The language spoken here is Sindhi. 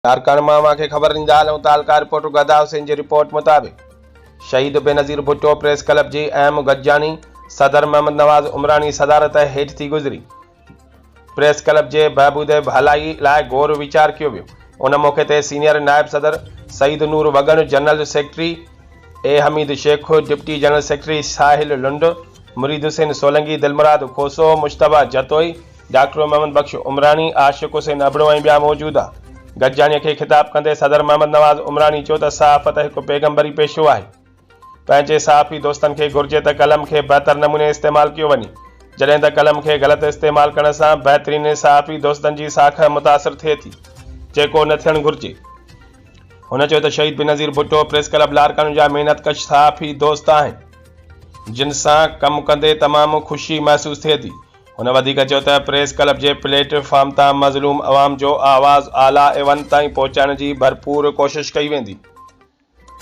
لاڙڪاڻي مان اوهان کي خبر ڏيندا هلون تعلقه رپورٽر گدا حسين جي رپورٽ مطابق شهيد بينظير ڀٽو پريس ڪلب جي اهم گڏجاڻي صدر محمد نواز عمراڻي صدارت هيٺ ٿي گذري. پريس ڪلب جي بهبود ڀلائي لاء غور ويچار ڪيو ويو. ان موقعي تي سينيئر نائب صدر Saeed Noor Wagan, general secretary A Hameed Shaikh, deputy general secretary Sahil Lund, Murid Hussain Solangi, Dilmurad Khoso, Mujtaba Jatoi, doctor Muhammad Bakhsh Umrani, Ashiq Hussain Abro ۽ ٻيا موجود ها. گڏجاڻي کي خطاب ڪندي صدر محمد نواز عمراڻي چيو ته صحافت هڪ پيغمبري پيشو آهي. پنهنجي صحافي دوستن کي گهرجي ته قلم کي بهتر نموني استعمال ڪيو وڃي، جڏهن ته قلم کي غلط استعمال ڪرڻ سان بهترين صحافي دوستن جي ساک متاثر ٿئي ٿي، جيڪو نه ٿيڻ گهرجي. هن چيو ته شهيد بينظير ڀٽو پريس ڪلب لاڙڪاڻو جا محنت ڪش صحافي دوست آهن، جن سان ڪم ڪندي تمام خوشي محسوس ٿئي ٿي. هن وڌيڪ چيو ته پريس ڪلب جي پليٽ فارم تان مظلوم عوام جو آواز اعليٰ ايوان تائين پهچائڻ جي ڀرپور ڪوشش ڪئي ويندي.